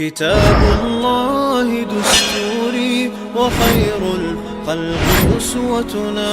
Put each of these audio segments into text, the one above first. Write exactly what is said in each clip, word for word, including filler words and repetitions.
كتاب الله دستوري وخير الخلق أسوتنا.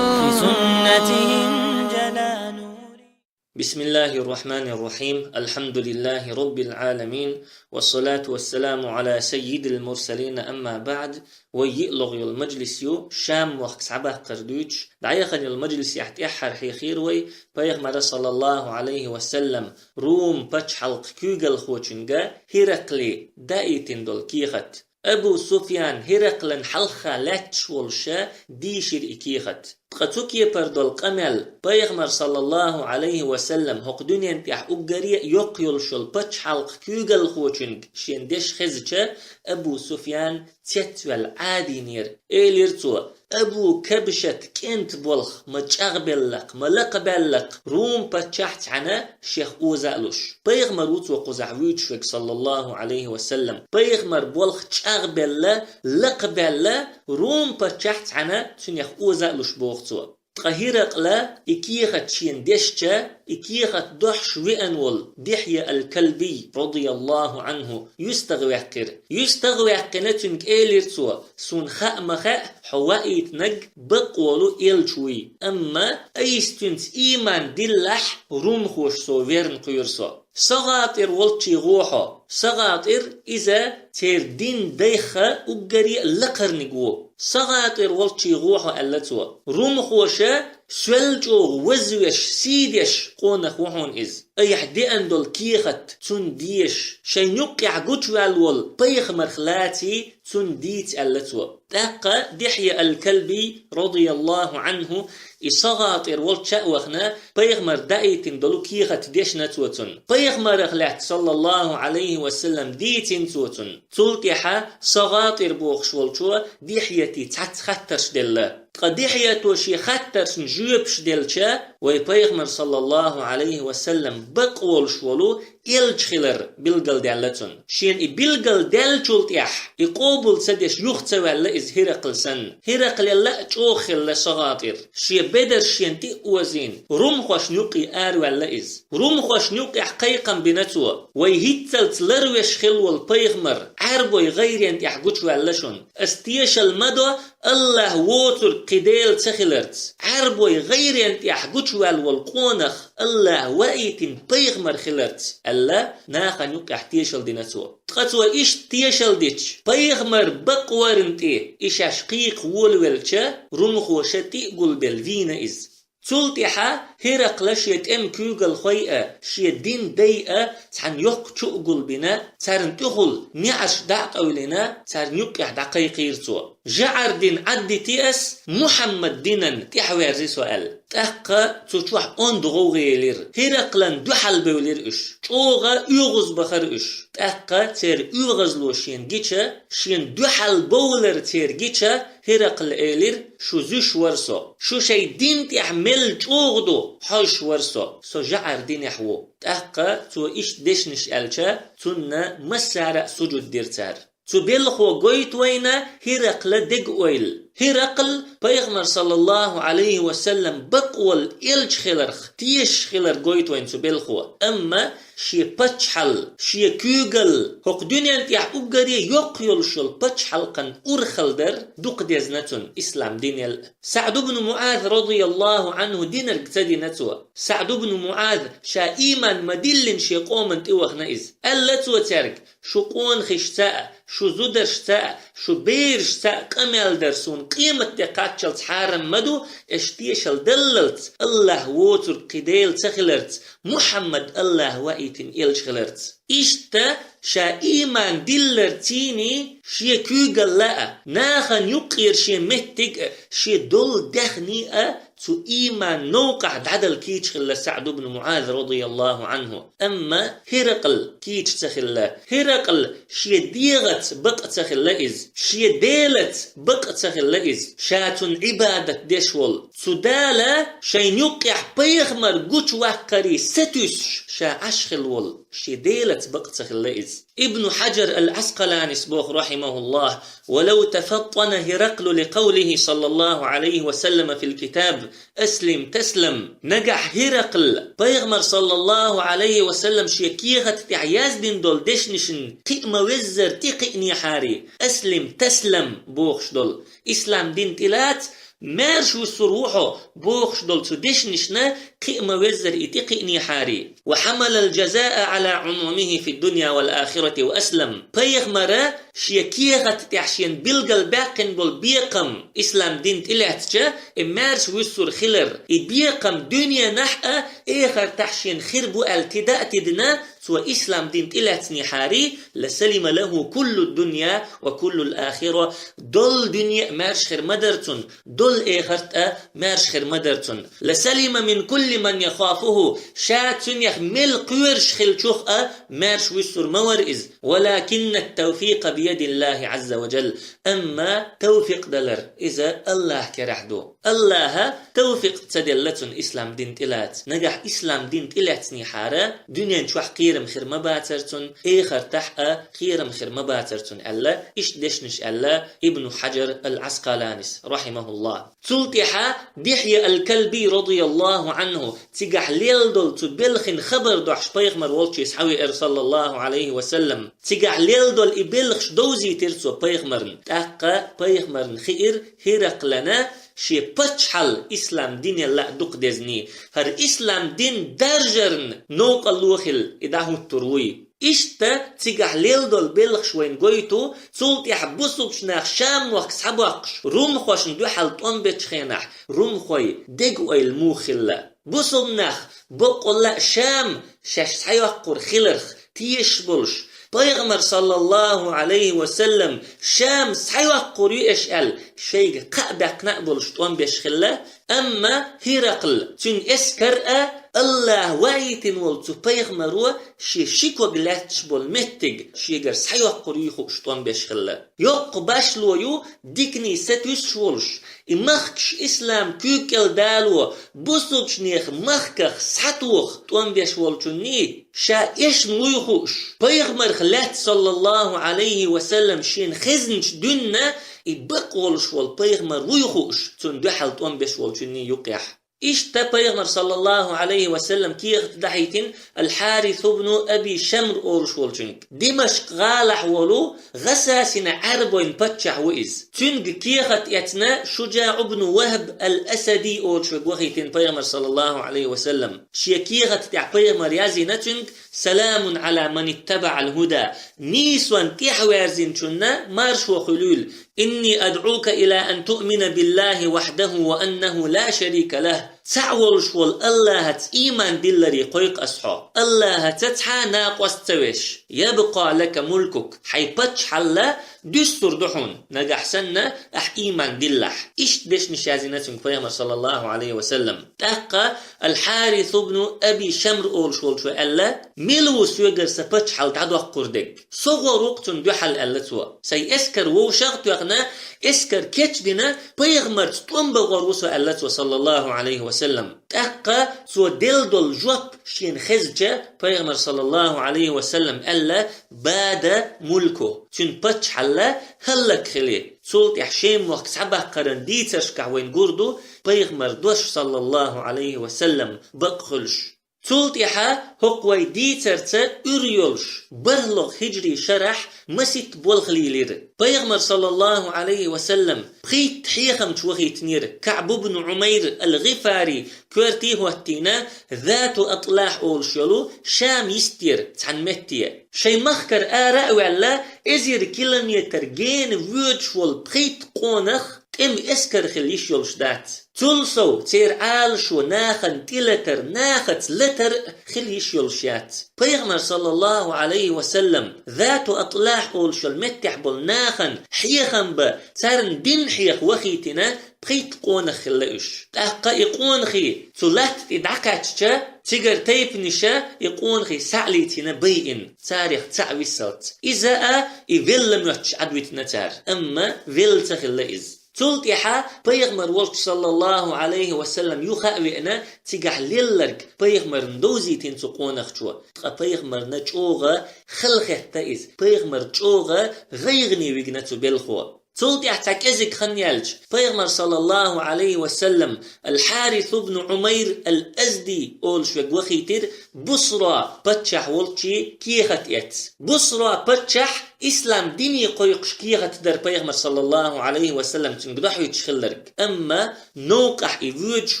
بسنته انجلى نوري. بسم الله الرحمن الرحيم. الحمد لله رب العالمين. والصلاة والسلام على سيد المرسلين. أما بعد. Вай йиълагӀа йола мажлис ю Шам мохк схьабаккхар дуьйцуш. ДӀаяхана йолу мажлисехь тӀаьххьара хьехийра вай Пайхамара, саллаллаху Ӏалайхи ва саллам, Рум пачхьалкхан куьйгалхочуьнга ХӀиракъле даийтина долу кехат. Абу Суфьян ХӀиракълан хьалха лаьтташ волуша дийшира и кехат. Ткъа цу кепара долу къамел Пайхамар, саллаллаху Ӏалайхи ва саллам, хӀокху дуьнен тӀехь уггаре а йоккха йолуш йолу пачхьалкхан куьйгалхочуьнга шен деш хезча, Абу Суфьян цецваьлла Ӏадийнера. Элира цо: «Абу Кабшат кӀентан болх ма чӀагӀбеллакх, ма лакхабаьллакх, Рум паччахь цхьаьна шех оза а луш». Пайхамар ву цо кхузахь вуьйцуш верг, саллаллаху Ӏалайхи ва саллам. Пайхамар болх чӀагӀбелла, лакхабаьлла, Рум паччахь цхьаьна цуьнех оза а луш, боху цо. Ткъа ХӀиракъла и кехат шена дешча, и кехат дохьуш веана волу Дихья ал-Калбий, радияллаху Ӏанху, юьстагӀваьккхира. ЮьстагӀваьккхина цуьнга элира цо: «Суна хаа ма хаьа, хьо ваийтинарг бакъволу элча вуй. Амма айса цуьнца ийман диллахь, румхоша сов верна кхоьру со». СагӀатӀир волччий гӀо хьо. СагӀатӀир иза церан дин дайх уггаре а лакхарниг ву. СагӀатӀир волччий гӀо хьо, аьлла цо. Румхоша соьл чӀогӀа вазвеш, сийдеш къонах ву хьуна иза. Айхьа деана долу кехат цунна деша, шайн юккъехь гучуваьлла волу пайхамарх лаций, цунна дийца, аьлла цо. ТӀаккха Дихья ал-Калбий, радияллаху Ӏанху, и СагӀатӀир волчча а вахана, пайхамар даийтина долу кехат дешна цо цунна. Пайхамарах лаьцна, саллаллаху Ӏалайхи ва саллам, дийцина цо цунна. Цул тӀаьхьа СагӀатӀир бохуш волчо Дихьяте цхьацца хаттарш делла. Ткъа Дихьято шен хаттаршна жоьпаш делча, вай Пайхамар, саллаллаху Ӏалайхи ва саллам, бакъволуш волу элча хилар билгалдаьлла цунна. Шена и билгалдаьллачул тӀаьхьа, и къобал ца деш юха ца ваьлла иза ХӀиракъла санна. ХӀиракълел а чӀогӀа хилла СагӀатӀир. Шен бедарш шена тӀе а озийна, румхошна юккъе араваьлла иза. Румхошна юккъехь кхайкхам бина цо: «Вай хӀинццалц ларвеш хилла волу пайхамар Ӏаьрбойн гӀайрен тӀехь гучуваьлла шуна. Ас тешалла ма до АллахӀ воцург кхин Дела ца хиларца. Ӏаьрбойн гӀайрен тӀехь гучуваьлла волу къонах АллахӀ ваийтина пайхамар хиларца», — аьлла, нахана юккъехь тешалла дина цо. Ткъа цо иштта тешалла дича, пайхамар бакъварна тӀе и шаьш кхайкха волавелча, румхоша тӀе а гулбелла вийна иза. Цул тӀаьхьа ХӀиракъла шен тӀеман куьйгалхой а, шен дин дай а цхьаьна йоккха чу а гулбина, царна тӀехула неӀарш дӀа а къевлина, царна юккъехь дӀакхайкхийра цо: «ЖаӀар дин Ӏаддити ас, Мухьаммад динан тӀаьхьаверзи со», — аьлла. ТӀаккха цу чохь онда гӀовгӀа елира. ХӀиракълан дуьхьал бевлира уьш. ЧӀогӀа оьгӀаз бахара уьш. ТӀаккха церан оьгӀазло шена гича, шена дуьхьал бовлар церан гича, ХӀиракъла элира: «Шу зуьш вара со. Шу шайн дин тӀехь мел чӀогӀа ду, хьожуш вара со. Со жаӀар динехь ву». ТӀаккха цо иштта дешнаш аьлча, цунна массара а сужуд дира цара. Цу белхо гойту вайна ХӀиракъла дегаойла. ХӀиракъл пайхамар, саллаллаху Ӏалайхи ва саллам, бакъволу элча хиларх тешаш хилар гойту вайна цу белхо. Амма шен паччахьал, шен куьйгалла, хӀокху дуьнен тӀехь уггаре йоккха йолуш йолу паччахьалкхан урхалла дар дукха дезна цунна ислам динел а. СаӀд ибн МуӀаз, радияллаху Ӏанху, динарг ца дина цо. СаӀд ибн МуӀаз ша ийман ма-диллина шен къоман тӀе вахана иза. Аьлла цо цаьрга: «Шу къонахашца а, шу зударшца а, шу берашца а къамел дар суна къематде кхаччалц хьарам ма ду, аш тешал даллалц, АллахӀ воцург кхин Дела ца хиларца, Мухьаммад АллахӀ ваийтина элча хиларца». Иштта ша ийман дилларцийний, шен куьйгалла а, нахана юккъера шен меттиг а, шен долу даьхний а цу ийман новкъахь дӀадала кийча хилла СаӀд ибн МуӀаз, радияллаху Ӏанху. Амма ХӀиракъл кийча ца хилла. ХӀиракъл шен дегӀаца бакъ ца хилла иза. Шен Делаца бакъ ца хилла иза. Ша цунна Ӏибадат деш волу. Цу Дала шайн юккъехь пайхамар гучуваккхарий сатуьйсуш ша Ӏаш хилла волу. Шен Делаца бакъ ца хилла иза. Ибн Хьаджар ал-Ӏаскъаланис боху, рахьимахуллахь: «ولو تفطن هرقل لقوله صلى الله عليه وسلم في الكتاب أسلم تسلم. Нагахь Гьиракъла пайхамар, саллаллаху Ӏалайхи ва саллам, шен кехат тӀехь яздина долу дешнашна кхиа ма веззара тӀекхиънехьара, أسلم تسلم бохуш долу, ислам дин тӀелаца, маьрша вуссур ву хьо бохуш долу цу дешнашна кхиа ма веззара и тӀекхиънехьара. وحمل الجزاء على عمومه في الدنيا والآخرة وأسلم. Пайхамара шен кехат тӀехь шена билгал баьккхина болу бекхам ислам дин тӀелаьцча, и маьрша вуьссур хилар, и бекхам дуьненахь а, эхартахь шена хир бу аьлла тида а тидина, цо ислам дин тӀелаьцнехьара, لسلم له كل الدنيا وكل الآخرة, долу дуьне а маьрша хир ма дара цунна, долу эхарт а маьрша хир ма дара цунна. لسلم من كل من يخافه, ша цуьнех мел кхоьруш хиллачух а маьрша вуьссур ма вара иза. ولكن التوفيق بيد الله عز وجل. Амма тавфикъ далар иза Аллахь керахь ду. Аллахьа тавфикъ ца делла цунна ислам дин тӀелаца. Нагахь ислам дин тӀелаьцнехьара, дуьнен чохь кхерам хир ма бацара цунна, эхартахь а кхерам хир ма бацара цунна аьлла, иштта дешнаш аьлла Ибн Хьаджар ал-Ӏаскъаланис, рахьимахуллахь. Цул тӀаьхьа Дихья ал-Калби, радияллаху Ӏанху, цигахь лелла долу цу белхин хабар дохьуш пайхамар волчу схьавеара, саллаллаху Ӏалайхи ва саллам. Цигахь лелла долу и белхаш довзийтира цо пайхамарна. ТӀаккха пайхамарна хиира Гьиракълана шен паччахьалла ислам динел лаьа дукха дезний, хӀара ислам дин даржарна новкъарло хилла и дӀахӀуттур вуй. Иштта цигахь лелла долу белхаш вайна гойту, цул тӀаьхьа бусулбчу нах Шам-мохк схьабоккхуш, румхошна дуьхьал тӀом бечу хенахь, румхой дега ойла муха хилла. Бусулб нах боккъалла а Шам шаьш схьайоккхур хиларх тешаш болуш, пайхамар, саллаллаху Ӏалайхи ва саллам, Шам схьайоккхур ю аша аьлла, шайга кхаъ баьккхина а болуш тӀом беш хилла, амма Гьиракъл, цуьнан эскар а, Аллахьа ваийтина волу цу пайхамаро шен ши ког лаьтташ болу меттиг шегара схьайоккхур ю хууш тӀом беш хилла. Йоккха башло ю диканий сатуьйсуш волуш, и махкаш ислам куьйга кӀел дало, бусулбчу нехан махках схьатоха тӀом беш волчунний, ша эшна вуй хууш, пайхамарх лаьцна, саллаллаху Ӏалайхи ва саллам, шена хезначу дуьнна и бакъ волуш волу пайхамар вуй хууш, цунна дуьхьал тӀом беш волчунний юкъехь. Иштта пайхамар, саллаллаху Ӏалайхи ва саллам, кехат дахьийтина Ал-Хьарис ибн Аби Шамр олуш волчуьнга, Димашкъ гӀалахь волу гӀасасина Ӏаьрбойн паччахь ву иза. Цуьнга кехат эцна ШужаӀ ибн Вахб ал-Асади олуш верг вахийтина пайхамар, саллаллаху Ӏалайхи ва саллам. Шен кехат тӀехь пайхамар язйина цуьнга: «Саламун Ӏала ман иттабаӀал хӀуда». Нийсонна тӀаьхьаверзинчунна маршо хуьлийла. «Инни адӀука ила ан туъмина биллахи вахьдаху ва аннаху ла шарика лах». Цхьаъ волуш волу Аллахьаца ийман дилларе кхойкху ас хьо. Аллахьаца цхьа а накъост ца веш. «Ябкъа лака мулкук». Хьайн паччахьалла дуьссур ду хьуна, нагахь санна ахь ийман диллахь. Иштта дешнаш язйина цуьнга пайхамар, саллаллаху Ӏалайхи ва саллам. ТӀаккха Ал-Хьарис ибн Аби Шамр олуш волчо аьлла: «Мила ву соьгара сан паччахьалла дӀадоккхур дерг? Со гӀур ву-кх цунна дуьхьал», — аьлла цо. «Сайн эскар вовшах а тоьхна, эскар кечдина, пайхамарца тӀом бан гӀур ву со», — аьлла цо, саллаллаху Ӏалайхи ва саллам. ТӀаккха цо делла долу жоп шена хезча, пайхамар, саллаллаху Ӏалайхи ва саллам, аьлла: «Бада мулку». Цуьнан паччахьалла хӀаллакьхили. Цул тӀаьхьа Шем-мохк схьабаккхаран дийцаршкахь вайна гур ду пайхамар дош, саллаллаху Ӏалайхи ва саллам, бакъ хуьлуш. Цул тӀаьхьа хӀокху вай дийцарца уьр йолуш, бархӀлагӀа хиджри шарахь маситта болх лийлира. Пайхамар, саллаллаху Ӏалайхи ва саллам, пхийтта хьехамча вахийтинера: КаӀб ибн Ӏумайр ал-ГӀифари коьрте а хӀоттийна, Зату АтӀлахь олуш йолу Шам йистера цхьана метте. Шайн махкара ара а ваьлла, эзар километр гена воьдуш волу пхийтта къонах тӀеман эскар хила йиш йолуш дац. Цул сов, церан Ӏалашо нахана тӀелатар, нахаца латар а хила йиш йолуш яц. Пайхамар, саллаллаху Ӏалайхи ва саллам, Зату АтӀлахь олуш йолу меттехь болу нахана хьехам бан, царна дин хьеха вахийтина пхийтта къонах хилла уьш. ТӀаккха и къонахий цу латта тӀе дӀакхаьчча, цигара тайпанаша и къонахий схьа а лийцина байина, царех цхьаъ висалц. Иза а и велла моьттуш Ӏадвитина цара, амма велла ца хилла иза. Цул тӀаьхьа пайхамар волчу, саллаллаху Ӏалайхи ва саллам, юха а веана, цигахь лелларг пайхамарна довзийтина цу къонахчо. Ткъа пайхамарна чӀогӀа халахетта иза, пайхамар чӀогӀа гӀайгӀане вигна цу белхо. Цул тӀехьа цхьа кӀезиг хан яьлча, пайхамар, саллаллаху Ӏалайхи ва саллам, Аль-Хьарис ибн Ӏумайр Аль-Азди олуш верг вахийтира Бусра паччахь волчу кехат эцна. Бусра паччахь ислам дине кхойкхуш кехат дара пайхамар, саллаллаху Ӏалайхи ва саллам, цуьнга дохьуьйтуш хилларг. Амма новкъахь и воьдуш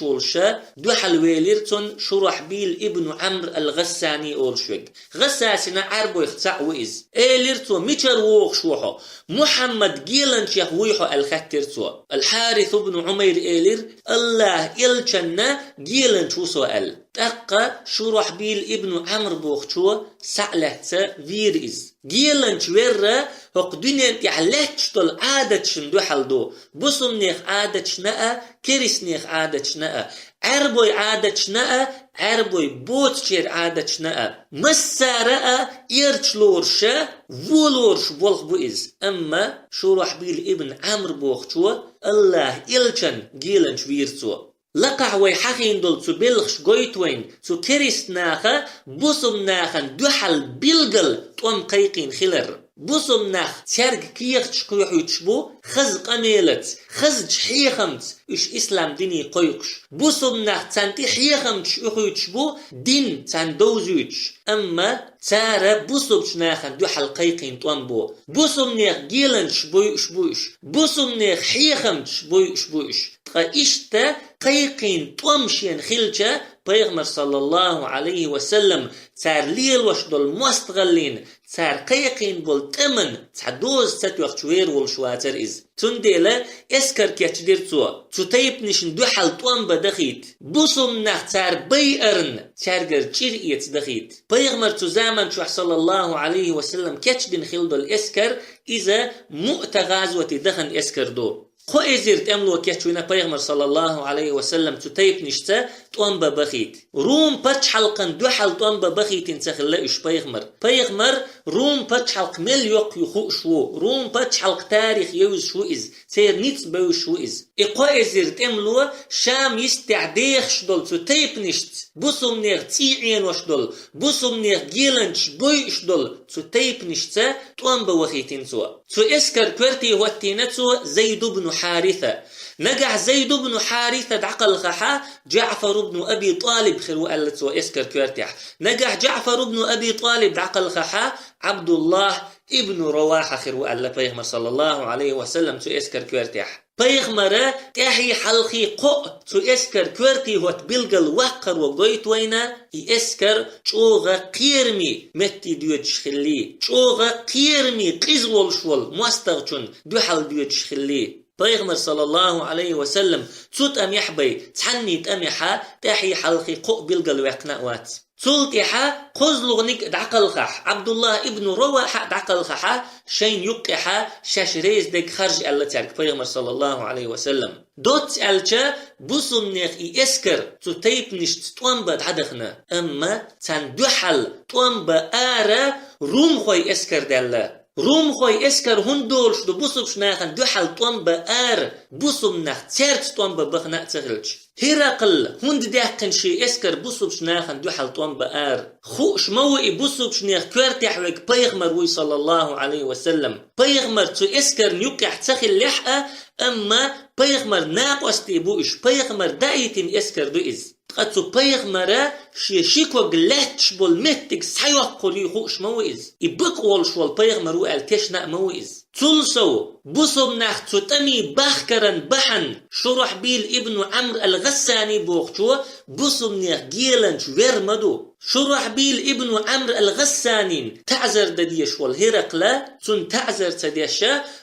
волуша дуьхьал велира цунна Шурахьбил ибн Ӏамр Аль-ГӀассани олуш верг. ГӀассасина Ӏаьрбойх цхьаъ ву иза. Элира цо: «Мичара вогӀуш ву хьо? Мухьаммад геланчех вуй хьо?» аьлла хаьттира цо. Аль-Хьарис ибн Ӏумайр элира: «АллахӀ элчанна геланча ву со», аьлла. ТӀаккха Шурахьбил ибн Ӏамр бохучо схьа а лаьцна вийра иза. Геланча верра хӀокху дуьнен тӀехь лаьтташ долу Ӏадаташна дуьхьал ду, бусумнех Ӏадаташна а, керистанех Ӏадаташна а, Ӏаьрбой Ӏадаташна а, Ӏаьрбой боцучеран Ӏадаташна а. Массара а эрчалоруша, волоруш болх бу иза. Амма Шурахьбил ибн Ӏамр бохучо АллахӀ элчан геланча вийра цо. Лакхахь вай хьахийна долу цу белхаш гойту вайна, цу керистанаха бусумнахана дуьхьал билггал тӀом кхайкхийна хилар. Бусумнах цаьрга кехаташ кхоьхьуьйтуш бу хаза къамелаца, хазачу хьехамца уьш ислам дине кхойкхуш. Бусумнах царна тӀе хьехамчаш уьхуьйтуш бу дин царна довзуьйтуш. Амма цара бусумчу нахана дуьхьал кхайкхийна тӀом бо. Бусумнех геланчаш буй уьш, буй уьш. Бусумнех хьехамчаш буй уьш, буй уьш. Ткъа иштта кхайкхийна тӀом шена хилча, пайхамар, саллаллаху Ӏалайхи ва саллам, цара лелош долу мостагӀаллина, цара кхайкхийна болу тӀеман цхьа доза ца тоьхча вер волуш вацара иза. Цундела эскар кечдира цо, цу тайпанашна дуьхьал тӀом бан дахийта. Бусумнах цара байарна, цаьргара чӀир эца дахийта. Пайхамар цу заман чохь, саллаллаху Ӏалайхи ва саллам, кечдина хилла долу эскар, иза Муъта гӀазоте дахана эскар ду. Кхо эзар тӀемало кечвина пайхамар, саллаллаху Ӏалайхи ва саллам, цу тайпанашца тӀом бан бахийта. Рум пачхьалкхан дуьхьал тӀом бан бахийтина ца хилла уьш пайхамар. Пайхамар Рум пачхьалкх мел йоккха ю хууш ву, Рум пачхьалкх тарих евзаш ву иза, церан ницкъ бевзаш ву иза. И кхо эзар тӀемало Шам йистехь дехаш долу цу тайпанашца, бусумнех цӀий Ӏенош долу, бусумнех геланчаш бойуш долу цу тайпанашца тӀом бан вахийтина цо. Цу эскар коьрте хӀоттийна цо Зайд ибн Хьариса. Нагахь Зайд ибн Хьариса дӀакхалхахьа, Джаъфар ибн Аби ТӀалиб хир ву аьлла цо эскар коьртехь. Нагахь Джаъфар ибн Аби ТӀалиб дӀакхалхахьа, Ӏабдуллах ибн Равахьа хир ву аьлла пайхамар, саллаллаху Ӏалайхи ва саллам, цу эскар коьртехь. Пайхамара тӀаьхьий хьалхий кхоъ цу эскар коьртий хӀотта билггал ваккхаро гойту вайна, и эскар чӀогӀа кхераме метте доьдуш хилли, чӀогӀа кхераме къиза волуш волу мостагӀчун дуьхьал доьдуш хилли. Пайхамар, саллаллаху Ӏалайхи ва саллам, цу тӀамехь бай, цхьанний тӀамехьа тӀаьхьий хьалхий кхоъ билггал ваьккхина а вац. Цул тӀаьхьа кхозлагӀниг дӀакхалхахь, Ӏабдуллах ибн Равахьа дӀакхалхахьа, шайна юккъехьа шаьш реза дерг харжа аьлла цаьрга пайхамар, саллаллаху Ӏалайхи ва саллам. Доцца аьлча, бусумнех и эскар цу тайпанашца тӀом бан дӀадахана, амма царна дуьхьал тӀом бан ара румхой эскар даьлла. Румхой эскар хӀунда долуш ду бусулбачу нахана дуьхьал тӀом бан ара, бусулба нах цаьрца тӀом бан бахана а ца хилча? ХӀиракъл хӀунда даьккхина шен эскар бусулбачу нахана дуьхьал тӀом бан ара? Хууш ма ву и бусулбачу нехан коьртехь верг пайхамар вуй, саллаллаху Ӏалайхи ва саллам. Пайхамар цу эскарна юккъехь ца хиллехь а, амма пайхамар накъостий бу уьш, пайхамар даийтина эскар ду иза. Ткъа цу пайхамара шен ши ког лаьтташ болу меттиг схьайоккхур ю хууш ма ву иза. И бакъ волуш волу пайхамар ву аьлла тешна а ма ву иза. Цул сов, бусулба нах цу тӀамий бахкаран бахьана Шурахьбил ибн Ӏамр ал-ГӀассани бохучо бусулба нехан геланча вер ма ду. Шурахьбил ибн Ӏамр ал-ГӀассанин таӀзар дан дезаш волу ХӀиракъла, цунна таӀзар ца деш,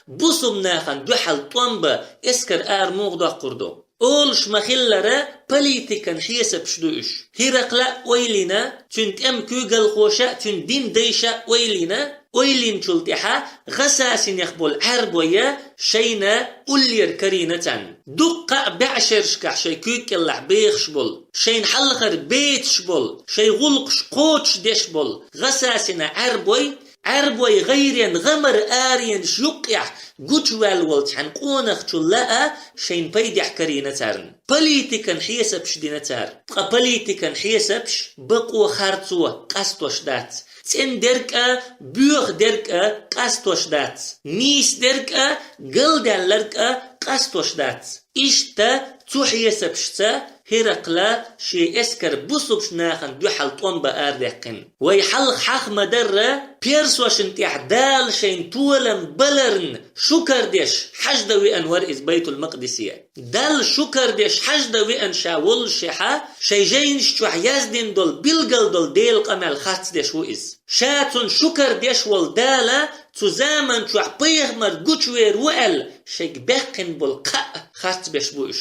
бусулба нахана дуьхьал тӀом бан эскар ара муха доккхур ду? Олуш ма-хиллара, политикан хьесапаш ду уьш. ХӀиракъла а ойла йина, цуьнан тӀеман куьйгалхоша а, цуьнан динан дайша а ойла йина, ойла йинчул тӀаьхьа ГӀассасинех болу Ӏаьрбой шайна уллера карийна царна. Дуккха а бӀешерашкахь шайн куьйга кӀелахь бехаш болу, шайна хьалхара бецаш болу, шайн гӀуллакхаш кхочушдеш болу ГӀассасина Ӏаьрбой, Ӏаьрбой гӀайрен гӀамар аренаш юккъехь гучуваьлла волу цхьана къонахчул лаа шайна пайдехь карийна царна. Политикан хьесапаш дина цара. Ткъа политикан хьесапаш бакъо харцо къастош дац. цӀендерг а, боьхадерг а къастош дац, нийсдерг а, галдаьлларг а къастош дац. Иштта цу хьесапашца Хиракъла шен эскар бусулба нахана дуьхьал тӀом бан арадаьккхина. Вай хьалха хьахма дарра, персошна тӀехь Дала шайна толам баларна шукар деш хьаждан веана вара иза Байтул-Макъдисе. Далла шукар деш хьаждан веана ша воллушехь, шайн жайнаш чохь яздина долу, билгал долу Делан къамел харцдеш ву иза. Ша цунна шукар деш волу Дала цу заман чохь пайхамар гучувер ву аьлла, шайга баьккхина болу кхаъ харцбеш бу уьш.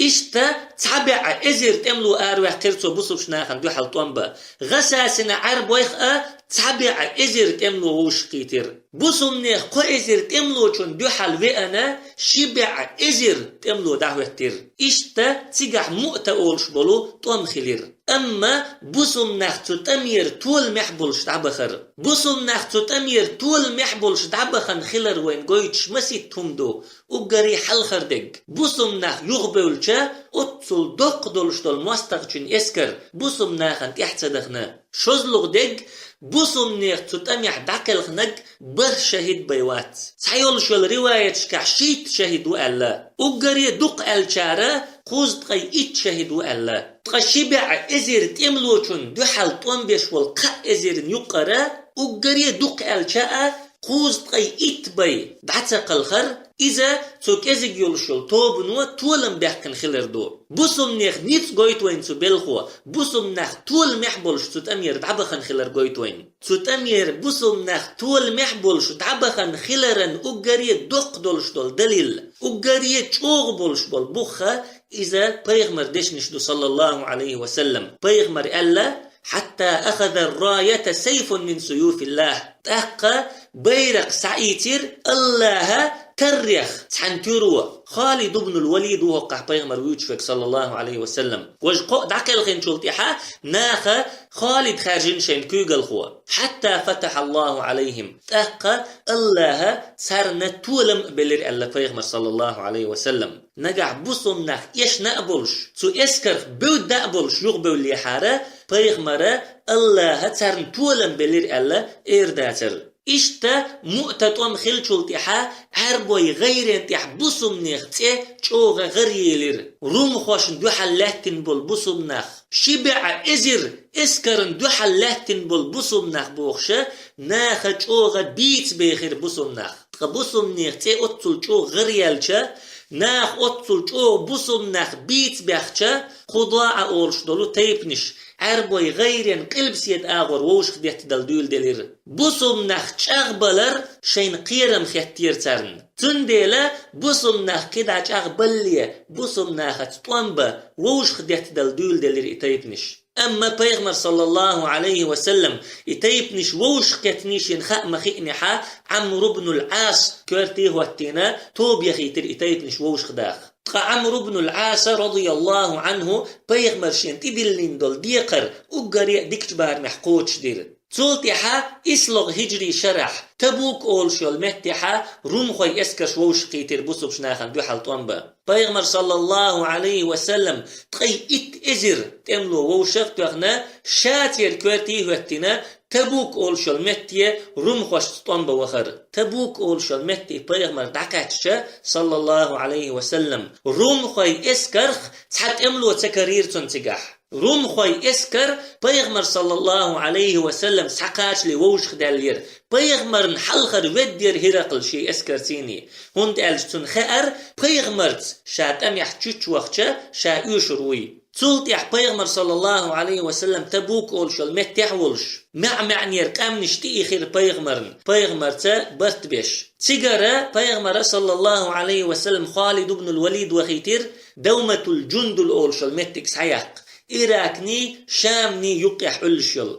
Иштта цхьа бӀе эзар тӀемало араваьккхира цо бусулба нахана дуьхьал тӀом бан. ГӀасасина Ӏаьрбойх а цхьа бӀе эзар тӀемало вовшахкхийтира. Бусулба нехан кхо эзар тӀемалочунна дуьхьал веана, ши бӀе эзар тӀемало дӀахӀоьттира. Иштта цигахь Муъта олуш болу тӀом хилира. Амма бусулба нах цу тӀамера толамехь болуш дӀабахара. Бусулба нах цу тӀамера толамехь болуш дӀабахана хилар вайна гойтуш масийтта хӀума ду. Уггаре хьалхара дерг, бусулба нах юхабевлча, оццул доккха долуш долу мостагӀчун эскар бусулба нахана тӀаьхьа ца дахана. ШозлагӀа дерг, бусулба нехан цу тӀамехь дӀакхелхинарг бархӀ шахӀид бен вац. Цхьайолуш йолу риваяташкахь шийтта шахӀид ву аьлла. Уггаре дукха аьллачара кхузткъе итт шахӀид ву аьлла. Ткъа ши бӀе эзар тӀемалочунна дуьхьал тӀом беш волу кхаа эзарна юккъара уггаре дукха аьллача а кхузткъе итт бен дӀа ца кхалхар, иза цу кӀезиг йолуш йолу тобано толам баьккхина хилар ду. Бусулба нехан ницкъ гойту вайна цу белхо, бусулба нах толамехь болуш цу тӀамера дӀабахана хилар гойту вайна. Цу тӀамера бусулба нах толамехь болуш дӀабахана хиларан уггаре доккха долуш долу далил, уггаре чӀогӀа болуш болу бух а иза пайхамар дешнаш ду, саллаллаху Ӏалайхи ва саллам. Пайхамар аьлла: «Хьатта ахазар раята сайфун мин суюфиллах». ТӀаккха байракх схьаийцира АллахӀа таррех цхьана туьро. Халид ибн ал-Валид ву хӀоккхахь пайхамар вуьйцуш верг, саллаллаху Ӏалайхи ва саллам. Важа кхоъ дӀакхелхинчул тӀаьхьа наха Халид хаьржина шайн куьйгалхо. «Хьатта фатахаллаху Ӏалайхим». ТӀаккха АллахӀа царна толам а белира аьлла пайхамар, саллаллаху Ӏалайхи ва саллам. Нагахь бусулба нах эшна а болуш, цу эскарх бевдда а болуш юхабевллехьара, пайхамара АллахӀа царна толам белира аьлла эр дацара. Иштта Муъта тӀом хиллачул тӀаьхьа Ӏаьрбойн гӀайрен тӀехь бусулба нехан цӀе чӀогӀа гӀаръелира. Румхошна дуьхьал лаьттина болу бусулба нах, ши бӀе эзар эскарна дуьхьал лаьттина болу бусулба нах бохуша, наха чӀогӀа бийца бехира бусулба нах. Ткъа бусулба нехан цӀе оццул чӀогӀа гӀаръяьлча, наха оццул чӀогӀа бусулба нах бийца баьхча, КъузаӀа олуш долу тайпанаш Ӏаьрбойн гӀайрен къилбаседа агӀор вовшахдеттадала дуьйладелира. Бусулба нах чӀагӀбалар шайна кхерам хеттера царна. Цундела бусулба нах кхидӀа чӀагӀбалле, бусулба нахаца тӀом бан вовшахдеттадала дуьйладелира и тайпанаш. Амма пайхамар, саллаллаху Ӏалайхи ва саллам, и тайпанаш вовшахкхетний шена хаа ма хиънехьа, Ӏамр ибн ал-Ӏас коьрте хӀоттийна, тоба яхийтира и тайпанаш вовшахдаха. Ткъа Ӏамр ибн ал-Ӏаса, радияллаху Ӏанху, пайхамар шена тӀедиллина долу декхар уггаре а дикачу барамехь кхочушдира. Цул тӀаьхьа ислагӀа хӀиджри шарахь, Табук олуш йолу меттехьа румхойн эскарш вовшахкхийтира бусулба нахана дуьхьал тӀом бан. Пайхамар, саллаллаху Ӏалайхи ва саллам, ткъе итт эзар тӀемало вовшах а тоьхна, ша церан коьрте а хӀоьттина, Табук олуш йолу метте румхошца тӀом бан вахара. Табук олуш йолу метте пайхамар дӀакхаьчча, саллаллаху Ӏалайхи ва саллам, румхойн эскарх цхьа тӀемало ца карийра цунна цигахь. Румхойн эскар пайхамар, саллаллаху Ӏалайхи ва саллам, схьакхачале вовшахдаьллера. Пайхамарна хьалхара веддера ХӀиракъл шен эскарций. ХӀунда аьлча цунна хаьара, пайхамарца ша тӀамехь чуьчча вахча, ша оьшур вуй. Цул тӀаьхьа пайхамар, саллаллаху Ӏалайхи ва саллам, Табук олуш йолу меттехь а волуш, маьӀ-маьӀнера къаьмнаш тӀеихира пайхамарна, пайхамарца барт беш. Цигара пайхамара, саллаллаху Ӏалайхи ва саллам, Халид ибн ал-Валид вахийтира Давматул-Джундул олуш йолу меттиг схьаяккха, Иракний, Шамний юккъехь Ӏуьллуш йолу.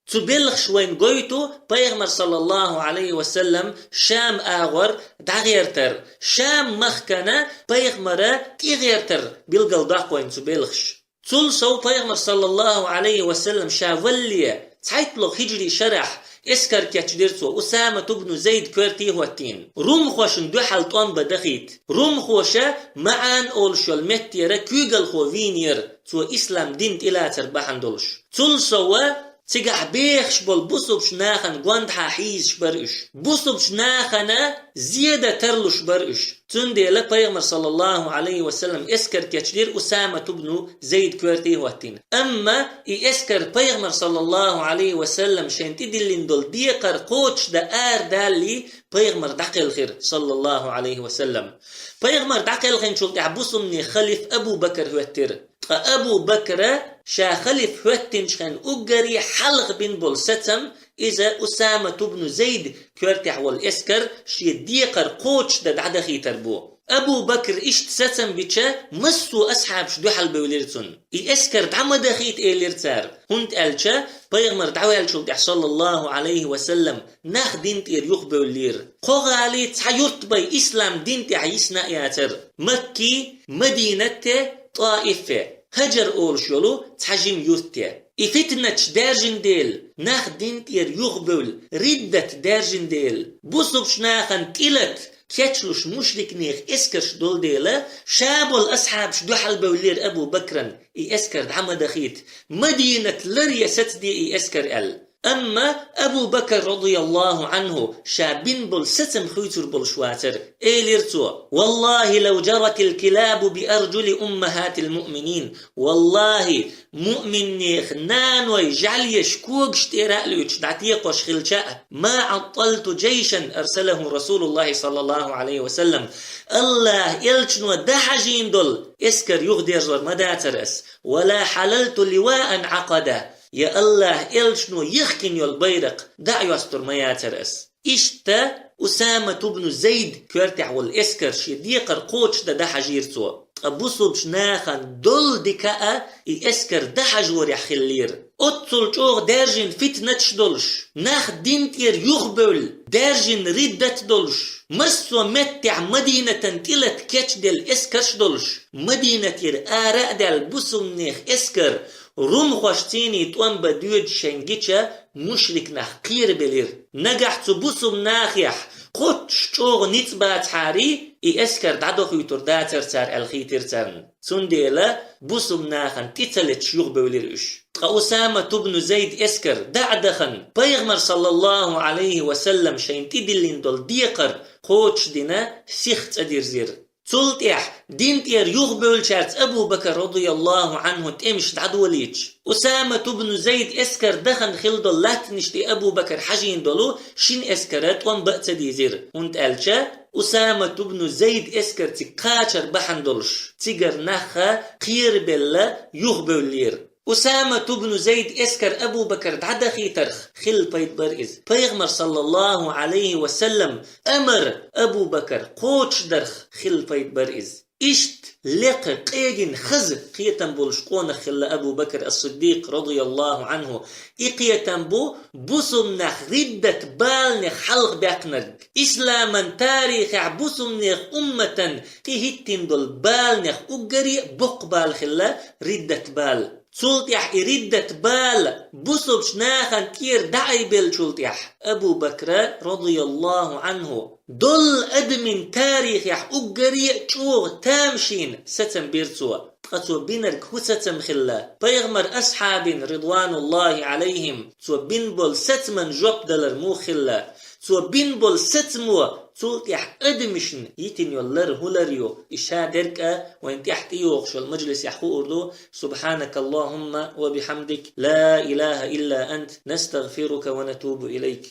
Цу белхаш вайн гойту пайхамар, саллаллаху Ӏалайхи ва саллам, Шам агӀор дӀагӀертар, Шам-махкана пайхамара тӀегӀертар билгалдоккху вайн цу белхаш. Цул сов пайхамар, саллаллаху Ӏалайхи ва саллам, ша валале, цхьайтталгӀа хӀиджри шарахь эскар кечдира цо, Усамат ибн Зайд коьрте а хӀоттийна, румхошна дуьхьал тӀом бан дахийта. Румхоша МаӀан олуш йолу меттера куьйгалхо вийнера, цо ислам дин тӀелацар бахьана долуш. Цул сова Цигахь бехаш болу бусулбчу нахана гондахьа хьийзаш бара уьш. Бусулбчу нахана зеда тарлуш бара уьш. Цундела Пайхамар, саллаллаху Ӏалайхи ва саллам, эскар кечлира Усамат ибн Зайд коьрте хӀоттийна. Амма и эскар Пайхамар, саллаллаху Ӏалайхи ва саллам, шайн тӀедиллина долу декхар кхочушдан арадаллалц Пайхамар дӀакхелхира, саллаллаху Ӏалайхи ва саллам. Пайхамар дӀакхелхинчул тӀаьхьа бусулбанийн халиф Абу Бакр хӀоьттира. Ткъа Абу Бакра ша халиф хӀоьттинчу хенахь уггаре хьалха бина болу сацам иза Усамат ибн Зайд коьртехь волу эскар шен декхар кхочушдан дӀадахийтар бу. Абу Бакр иштта сацам бича, массо а асхьабаш дуьхьал бевлира цунна. И эскар дӀа ма дахийта, элира цара, хӀунда аьлча Пайхамар дӀаваьллачул тӀаьхьа, саллаллаху Ӏалайхи ва саллам, нах дин тӀера юхабевллера. Кхо гӀали, цхьа юрт бен ислам дин тӀехь йисна а яцара: Макки, Мадинате, ТӀаифе, Хьажар олуш йолу цхьа жима юрте. И фитнаташ даьржина дела, нах дин тӀера юхабевлла, риддат даьржина дела, бусулбчу нахана тӀелата кечлуш мушрикнех эскарш долу дела, ша болу асхьабаш дуьхьал бевллера Абу Бакран, и эскар дӀа ма дахийта, Мадинат лар я, сацаде и эскар аьлла. Амма Абу Бакр, радияллаху Ӏанху, ша бина болу сацам хуьйцур болуш вацара. Элира цо: «Валлахи, лав джаратил килабу би арджули уммахатил муъминин». Валлахи, муъминнех наной жӀаьлеш когаш тӀера а луьйчу дӀатекхош хилча а, ма Ӏатталту джайшан арсалаху Расулуллахи, саллаллаху Ӏалайхи ва саллам, Аллах элчано дӀахьажийна долу эскар юхадержор ма дацара ас, ва ла хьалалту ливаан Ӏакъада, я Аллах элчано йихкина йолу байракх дӀа а йостур ма яцара ас. Иштта Усамат ибн Зайд коьртехь волу эскар шен декхар кхочушдан дӀахьажийра цо. Ткъа бусулбчу нахана долу дика а и эскар дӀахьажорехь хиллера. Оццул чӀогӀа даьржина фитнаташ долуш, нах дин тӀера юхабевлла, даьржина риддат долуш, массо а меттехь Мадинатан тӀелата кечделла эскарш долуш, Мадинатера ара а даьлла бусулбанех эскар, румхошций тӀом бан доьдуш шайн гича, мушрик нах кхерабелира. Нагахь цу бусулба нахехь кхоччуш чӀогӀа ницкъ бацахьара, и эскар дӀадохуьйтур дацара цара аьлла хийтира царна. Цундела бусулба нахана тӀе ца леташ юхабевлира уьш. Ткъа Усамат ибн Зайд эскар дӀа а дахана, Пайхамар, саллаллаху Ӏалайхи ва саллам, шайн тӀедиллина долу декхар кхочушдина сиха цӀа дирзира. Цул тӀаьхьа дин тӀера юхабевллачаьрца Абу Бакр, радияллаху Ӏанху, тӀемаш дӀадолийча, Усамат ибн Зайд эскар дахана хилла долу латтанаш тӀе Абу Бакр хьажийна долу шина эскара тӀом бан а ца дийзира, хӀунда аьлча Усамат ибн Зайд эскар цига кхачар бахьана долуш, цигара нах кхерабелла юхабевллера. Усамат ибн Зайд эскар Абу Бакр дӀадахийтарх хилла пайда бара иза. Пайхамар, саллаллаху Ӏалайхи ва саллам, амар Абу Бакр кхочушдарх хилла пайда бара иза. Иштта лекха къегина хаза кхетам болуш къонах хилла Абу Бакр ас-Сиддикъ, радияллаху Ӏанху. И кхетам бу бусулба нах риддат баланех хьалха баьккхинарг. Исламан тарихехь бусулбанех умматан тӀехӀиттина долу баланех уггаре а боккха бала хилла риддат бала. Цул тӀаьхьа и риддат бала бусулбчу нахана тӀера дӀаайбеллачул тӀаьхьа Абу Бакра, радияллаху Ӏанху, долу адамийн тарихехь уггаре а чӀогӀа тамашийна сацам бира цо. Ткъа цо бинарг хӀун сацам хилла? Пайхамар асхьабийн, ридвануллахи Ӏалайхим, цо бина болу сацаман жоп далар муха хилла? Цо бина болу сацамо цул тӀаьхьа адамашна йитина йолу лар хӀун лар ю? И шадерг а вайн тӀехь тӀейогӀуш йолу мажлисехь хуур ду. Субханакаллахумма ва бихамдик, ла илаха илла ант, настагфирука ва натубу илайк.